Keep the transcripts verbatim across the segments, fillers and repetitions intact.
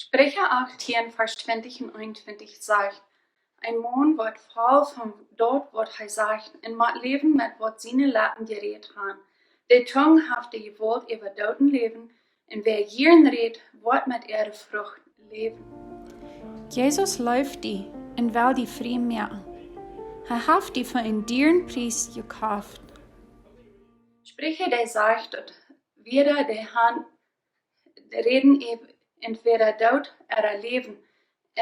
Spricha achtieen, Varsch twintich un eenuntwintich sajcht: Een Maun woat voll von daut, waut hee sajcht, un mott läwen met waut siene Leppen jerät han. De Tung haft de Jewault äwa Doot un Läwen, un wäa jieren rät, woat met äare Frucht läwen. Jesus leeft die un well die frie moaken. Hee haft die fa eenen dieren Pries jekoft. Spricha, dee sajcht, daut wäa de Hand räden, entwäda Doot ooda Läwen.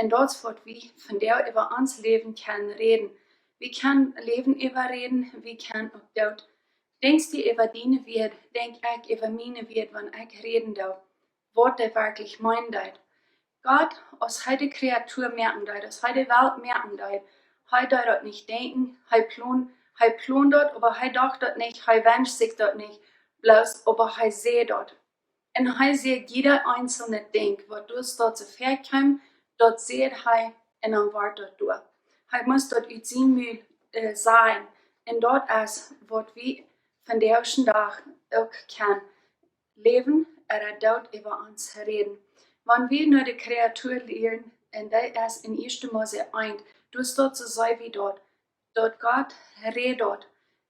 Un daut es waut wie vondoag äwa ons Läwen kjennen räden. Wie kjennen Läwen äwaräden, wie kjennen uk Doot. Denkjst du äwa diene Wieed, denkj ekj äwa miene Wieed, wan ekj räden doo, waut dee werkjlich meenen deed. Gott, aus hee de Kreatua moaken deed, aus hee de Welt moaken deed, hee deed daut nich denkjen, hee plon, hee plond daut, oba hee docht daut nich, hee wenscht sikj daut nich, bloos, oba hee säd daut. Un hee säd jieda eenselne Dinkj, waut doa steit to väakjeemen, daut säd hee, un dan wort daut doa. Hee must daut ut sien Mul, äh, sajen. Un daut es waut wie vondoag dän Dach uk kjennen. Läwen ooda Doot äwa ons räden. Wan wie no de Kreatua lieren, un daut es en Ieeschte Mose eent, doa steit soo sea wie daut, daut Gott rät daut.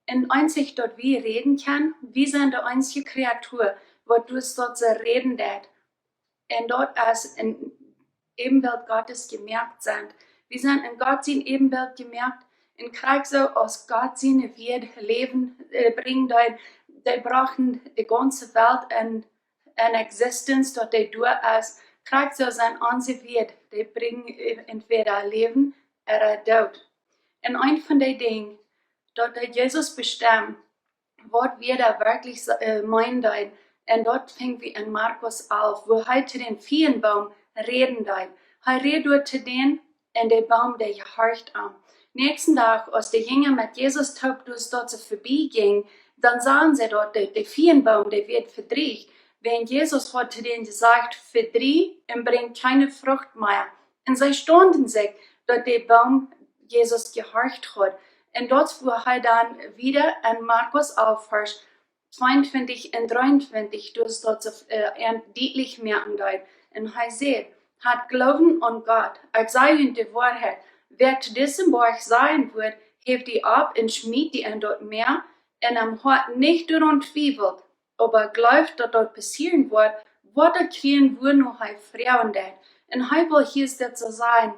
Un eensich daut wie räden kjennen, wie sent de eensje Kreatua, waut doa steit to räden deit. Un daut es en Äbenbilt Gottes jemoakt sent. Wie sent en Gott sien Äbenbilt jemoakt. Un krakjt soo aus Gott siene Wieed Läwen, äh, brinjen deed, dee brochten de gaunze Welt en, en existence, daut dee doa es. Krakjt soo sent onse Wieed, dee brinjen, äh, entwäda Läwen ooda Doot. Un eent von de Dinja, daut deed Jesus bestemmen, waut wie doa werkjlich, äh, meenen deeden. Un daut finj wie en Markus alf, wua hee to dän Fienboom räden deed. Hee räd doa to dän, un de Boom, dee jehorcht am. Näakjsten Dach, aus de Jinja met Jesus toop doa steit to verbie jinjen, dan sagen see daut, de, de Fienboom, dee wort vedrieecht. Wiels Jesus haud to dän jesajcht: Vedrieej un brinj kjeene Frucht mea. Un see stunden sikj, daut de Boom Jesus jehorcht haud. Un daut wua hee dan wieda en Markus alf, Varsch tweeuntwintich un dreeuntwintich, doa steit, äh, an dietlich moaken deed. Un hee säd: Hat Gloowen aun Gott. Ekj saj junt de Woarheit: Wäa to disen Boajch sajen woat: Hab die opp un schmiet die en daut Mäa, un em Hoat nich doaraun twiewelt, oba jleeft, daut daut passieren woat, woat daut kjrieen, wua no hee froagen deit. Un hee well hia dit soo sajen: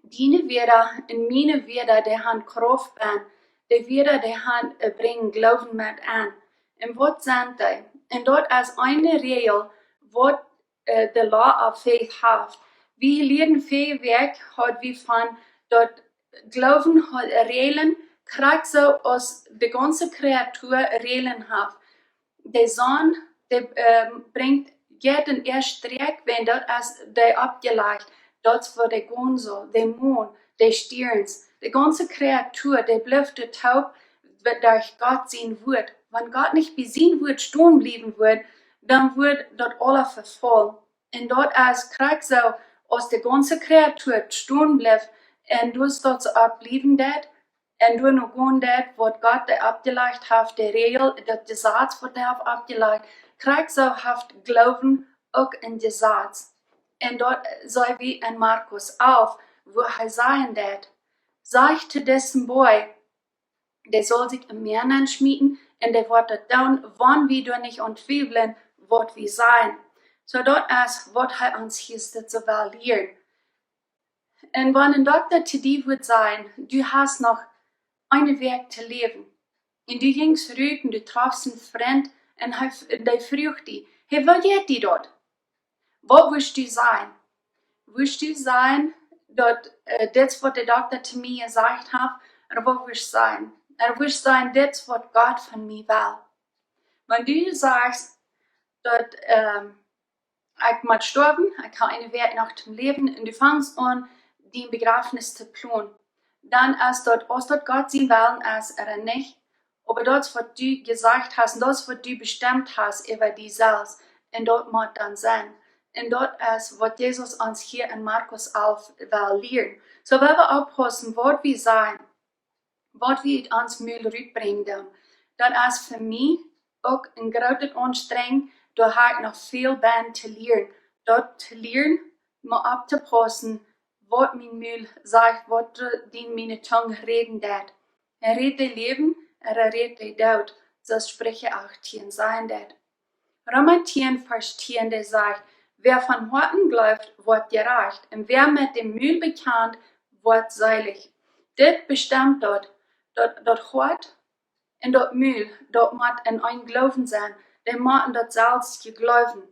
Diene Wieed un miene Wieed, dee han Krauft bennen. De Wieed, dee han, äh, brinjen Gloowen met aun. Un waut sent dee? Un daut es eene Räajel, waut, äh, de Law of Faith haft. Wie lieeden, väaje Wäakj haud wie von daut Gloowen haud Räajlen, krakjt soo aus de gaunze Kreatua Räajlen haft. De Sonn, dee, ähm, brinjt, jeit en äa Strakj, wan daut es dee oppjelajcht, daut es wua dee gonen saul, de Mon, de Stierns, de gaunze Kreatua, dee blift doa toop, wua derch Gott sien Wuat. Wan Gott nich bie sien Wuat stonen bliewen wudd, dan wudd daut aula vefaulen. Un daut es krakjt soo, aus de gaunze Kreatua stonen blift, un doa steit see opp bliewen deit, un doa no gonen deit, waut Gott dee oppjelajcht haft, de Räajel, daut Jesaz, waut hee haft oppjelajcht, krakjt soo haft Gloowen uk een Jesaz. Un daut see wie en Markus alf, wua hee sajen deit: Saj to disen Boajch, dee saul sikj em Mäa nenschmieten, un dee woat daut doonen, wan wie doa nich aun twiewlen, waut wie sajen. Soo daut es waut hee ons hia soo well lieren. Un wan een Dokta to die wudd sajen: Du hast noch eene Wäakj to läwen, un du jinjst rut un du trafst een Frint un hee, dee fruach die: Hey, woo jeit die daut? Waut wurscht du sajen? Wurscht du sajen daut, äh, dit es waut de Dokta to mie jesajcht haft? Ooda waut wurscht sajen? Ooda wurscht sajen: Dit es waut Gott von mie well? Wan du sajst daut, ähm, ekj mott stoawen, ekj hab eene Wäakj noch to läwen, un du fangst aun, dien Bejrafnis to plonen, dan es daut, aus daut Gott sien Wellen es ooda nich, oba daut es waut du jesajcht hast, un daut es waut du bestemt hast äwa die selfst, un daut mott dan sennen. Un daut es waut Jesus ons hia en Markus alf well lieren. Soo, wie woaren oppaussen, waut wie sajen, waut wie ut ons Mul rutbrinjen doonen. Daut es fa mie uk een grootet Aunstrenjen, doa hab ekj noch väl bie to lieren. daut to lieren, mau opptopaussen, waut mien Mul sajcht, waut de, dee miene Tung räden deit. Hee rät de Läwen, ooda hee rät de Doot, soo aus Spricha achtieen sajen deit. Roma tieen, Varsch tieen, dee sajcht: Wäa von Hoaten jleeft, woat jerajcht, un wäa met däm Mul bekjant, woat seelich. Dit bestemt daut, daut, daut Hoat un daut Mul, daut mott en een Gloowen sennen. Dee motten daut selfst jejleewen.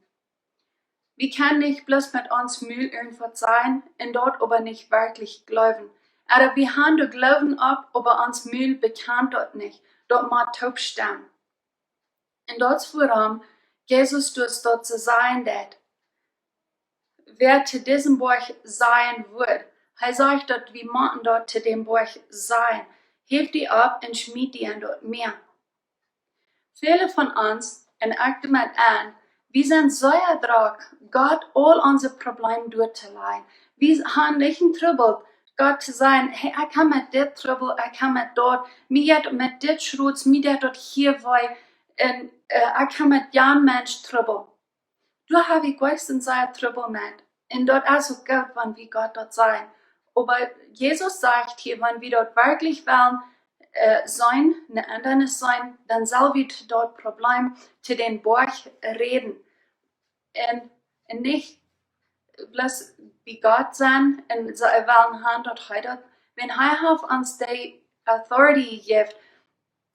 Wie kjennen nich bloos met ons Mul irjentwaut sajen un daut oba nich werkjlich jleewen. Ooda wie haben de Gloowen opp, oba ons Mul bekjant daut nich. Daut mott toopstemmen. Un daut es wuarom Jesus daut, daut soo sajen deit. Wäa to disen Boajch sajen wudd, hee sajcht, daut wie motten daut to däm Boajch sajen: Häw die opp un schmiet die en daut Mea. Väle von ons, un ekj doamet aun, wie sent sea drock, Gott aul onse Probleme doatolajen. Wie haben nich een Trubbel, Gott to sajen: Hey, ekj hab met dit Trubbel, ekj hab met daut, mie jeit met dit schrot, mie jeit daut hia wee, un, äh, ekj hab met jan Mensch Trubbel. Doa hab ekj meistens sea Trubbel met. Un daut es uk goot, wan wie Gott daut sajen. Oba Jesus sajcht hia, wan wie daut werkjlich wellen, äh, seenen, ne Endanis seenen, dan sell wie daut Problem to dän Boajch räden. Un, un nich bloos bie Gott sennen un soo wellen haben, daut hee daut, wan hee haft ons dee authority jejäft,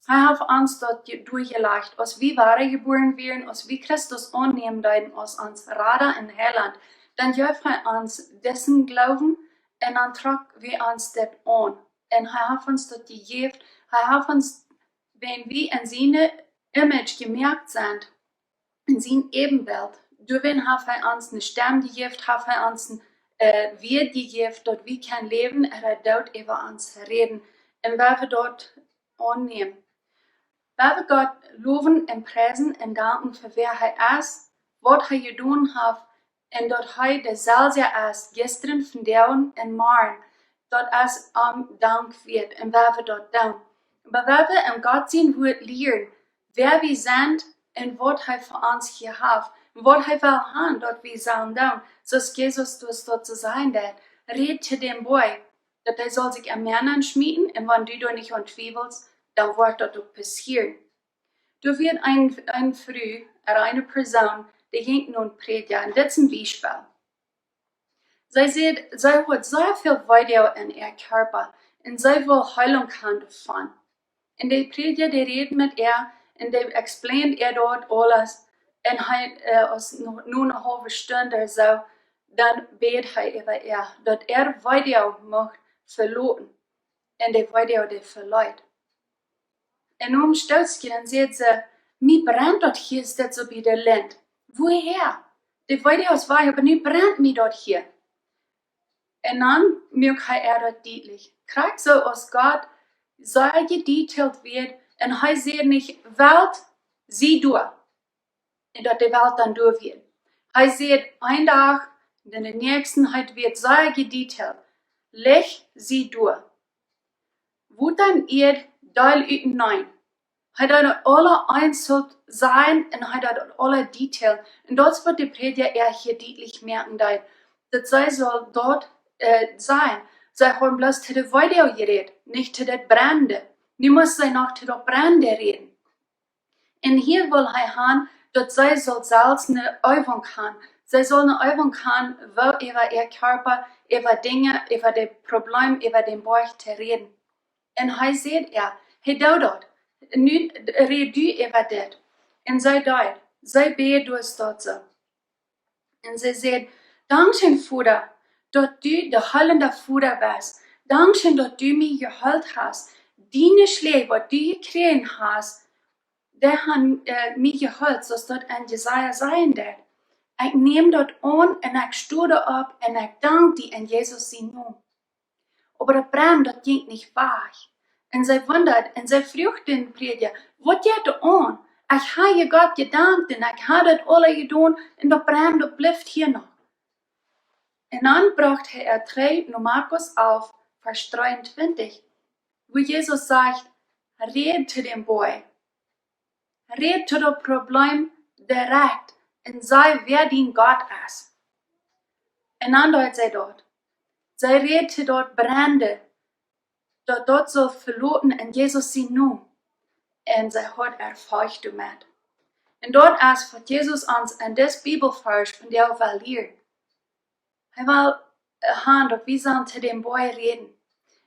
hee haft ons daut je-, derchjelajcht, aus wie wadajebuaren wieren, aus wie Christus aunnämen deeden aus ons Rada un Heilaunt, dan jeef hee ons disen Gloowen un dan trock wie ons dit aun. Un hee haft ons daut jejäft, hee haft ons, wan wie en sien Image jemoakt sent, en sien Äbenbilt, doawäajen haft hee ons ne Stemm jejäft, haft hee ons een, äh, Wieet jejäft, daut wie kjennen läwen, hee deit doa äwa ons räden. Un wan wie daut aunnämen, wan wie Gott lowen un priesen un danken fa wäa hee es, waut hee jedonen haft, un daut hee deselwja es jistren, vondoag un morjen, daut es am Dank wieet, un wan wie daut doonen. Oba wan wie en Gott sien Wuat lieren, wäa wie sent un waut hee fa ons hia haft, un waut hee well haben, daut wie sellen doonen, soo aus Jesus daut, daut soo sajen deit: Räd to dän Boajch, daut hee saul sikj em Mea nenschmieten, un wan du doa nich aun twiewelst, dan woat daut uk passieren. Doa wia een, eene Fru, ooda eene Persoon, dee jinkj no een Prädja, un dit es een Biespel. See säd, see haud sea väl Weedoag en äa Kjarpa un see wull Heilunk haben doavon. Un de Prädja, dee räd met äa un dee explained äa daut aules. Un hee, äh, aus no, no eene haulwe Stund ooda soo, dan bäd hee äwa äa, daut äa Weedoag mucht veloten. Un de Weedoag, dee veleet. Un no een Stootje, dan säd see: Mie brent daut hia, es dit soo bie de Lint. Wuaha? De Weedoag es wajch, oba nu brent mie daut hia. Un dan muak hee äa daut dietlich. Krakjt soo aus Gott sea jedetailed wia, un hee säd nich: Welt, sie doa. Un daut de Welt dan doa wia. Hee säd een Dach, un dan dän näakjsten, hee wia sea jedetailed. Licht, sie doa. Wota un Ieed, deel uteneen. Hee deed daut aule eenzeln sajen un hee deed daut aule detailed. Un daut es waut de Prädja äa hia dietlich moaken deed. Daut see saul daut, äh, sajen. See hauden bloos to de Weedoag jerät, nich to daut Brennende. Nu must see noch to daut Brennende räden. Un hia wull hee haben, daut see saul selfst eene Eewunk haben. See saul eene Eewunk haben, woo äwa äa Kjarpa, äwa Dinja, äwa de Probleme, äwa dän Boajch to räden. Un hee säd äa: Hey, doo daut. Nu räd du äwa dit. Un see deed. See bäd doa daut soo. Un see säd: Dankscheen, Voda, daut du de heilende Voda best. Dankscheen, daut du mie jeheelt hast. Diene Schläaj, waut du jekjräajen hast, dee haben, äh, mie jeheelt, soo aus daut en Jesaja sajen deit. Ekj näm daut aun un ekj sto opp un ekj dank die en Jesus sien Nomen. Oba daut Brennen, daut jinkj nich wajch. Un see wundad un see fruach dän Prädja: Waut jeit doa aun? Ekj hab je Gott jedankt un ekj hab daut aule jedonen un daut Brennen, daut blift hia noch. Un dan brocht hee äa trigj no Markus alf, Varsch dreeuntwintich, wua Jesus sajcht: Räd to dän Boajch. Räd to daut Problem direkt un saj, wäa dien Gott es. Un dan deed see daut. See räd to daut brennende, daut daut sull veloten en Jesus sienen Nomen. Un see haud Erfolg doamet. Un daut es waut Jesus ons en dit Bibelvarsch von de well lieren. Hee well, äh, haben daut wie sellen to dän Boajch räden.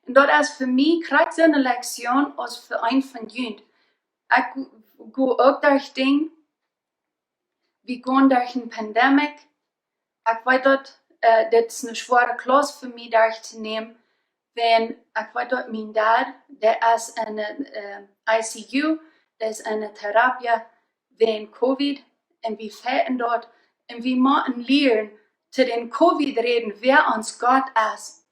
Un daut es fa mie krakjt soone Lektion aus fa een von junt. Ekj go-, go uk derch Dinja, wie gonen derch eene Pandemie. Ekj weet daut, äh, dit es eene schwoare Klauss fa mie derchtonämen, wan ekj weet daut mien Dad, dee es en, äh, I C U, dee es en Therapie wäajen Covid, un wie fajchten daut, un wie motten lieren to dän Covid räden, wäa ons Gott es.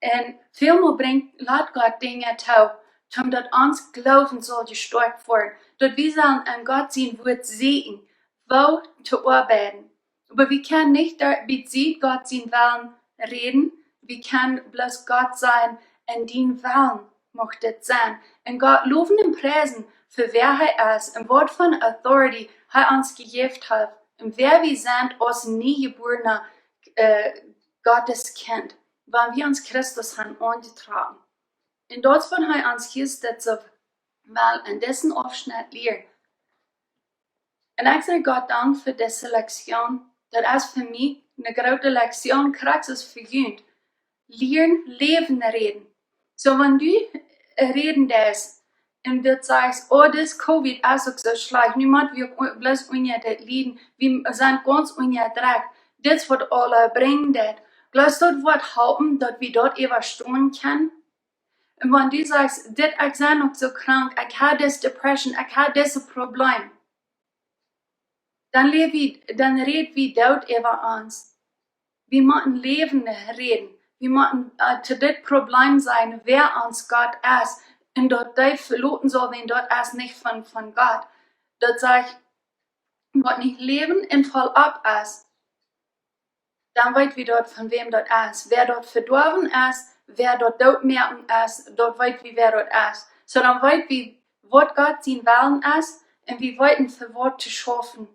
Un välmol brinjt, lat Gott Dinja too, om daut ons Gloowen saul jestoakjt woaren, daut wie sellen aun Gott sien Wort seenen, woo to oabeiden. Oba wie kjennen nich doa bie Sied Gott sien Wellen räden, wie kjennen bloos Gott sajen: "En dien Wellen mucht dit sennen." Un Gott lowen un priesen fa wäa hee es un waut fa authority hee ons jejäft haft un wäa wie sent aus niejebuarna, äh, Gottes Kjint, wan wie ons Christus haben aunjetrocken. Un daut es waut hee ons hia soo well en disen Aufschnett lieren. Un ekj saj Gott Dank fa dise Lektion. Daut es fa mie eene groote Lektion, krakjt aus fa junt. Lieren, Läwen räden. Soo, wan du, äh, räden deist un du sajchst: "Oh, dit Covid es uk soo schlajcht. Nu motten wie uk bloos unja dit lieden. Wie sent gaunz unjadrekjt. Dit woat aule brinjen dit." Jleefst du, daut woat halpen, daut wie daut äwastonen kjennen? Un wan du sajchst: "Dit, ekj sie uk soo krank, ekj hab dise Depression, ekj hab dise Problem." Dan räd wie, dan räd wie Doot äwa ons. Wie motten Läwen räden. Wie motten, äh, to dit Problem sajen, wäa ons Gott es. Un daut dee veloten saul, wan daut es nich von, von Gott. Daut sajcht, waut nich läwen un voll opp es. Dan weet wie daut, von wäm daut es. Wäa daut vedoawen es, wäa daut dootmoaken es, daut weet wie, wäa daut es. Soo dan weet wie, waut Gott sien Wellen es, un wie weeten, fa waut to schaufen.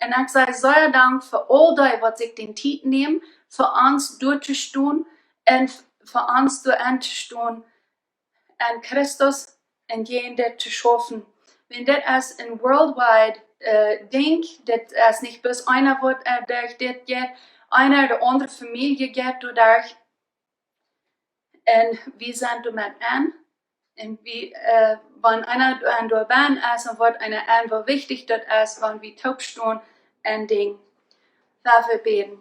Un ekj saj sea Dank fa aul dee, waut sikj de Tiet nämen, fa ons doa to stonen un f-, fa ons doa auntostonen, aun Christus un jäajen dit to schaufen. Wan dit es een worldwide, äh, Dinkj, dit es nich bloos eena waut, äh, derch dit jeit, eena, de aundre Famielje jeit doaderch. Un wie sent doamet aun. Un wie, äh, wan eena doa, aun doa bennen es un waut eena aun, woo wichtich daut es, wan wie toopstonen un Dinja. Lot ons bäden.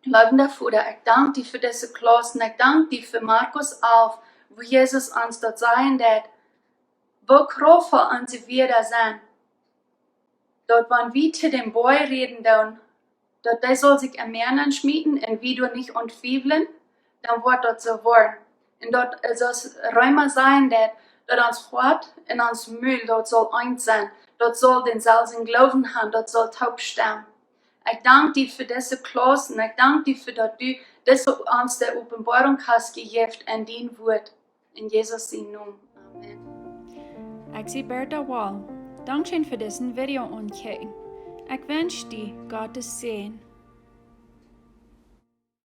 Leewa Voda, ekj dank die fa dise Klauss un ekj dank die fa Markus alf, wua Jesus ons daut sajen deed, woo kraftvoll onse Wieed sent. Daut wan wie to dän Boajch räden doonen, daut dee saul sikj em Mäa nenschmieten un wie doa nich aun twiewlen, dan woat daut soo woaren. Un daut, äh, soo aus Reema sajen deed, daut ons Hoat un ons Mul, daut saul eent sennen, daut saul dänselwjen Gloowen haben, daut saul toopstemmen. Ekj dank die fa dise Klauss un ekj dank die fa daut du dise, ons de Openboarunk hast jejäft en dien Wort. En Jesus sienen Nomen. Amen. Ekj sie Bertha Wall. Dankscheen fa disen Video aunkjikjen. Ekj wensch die Gottes Säajen.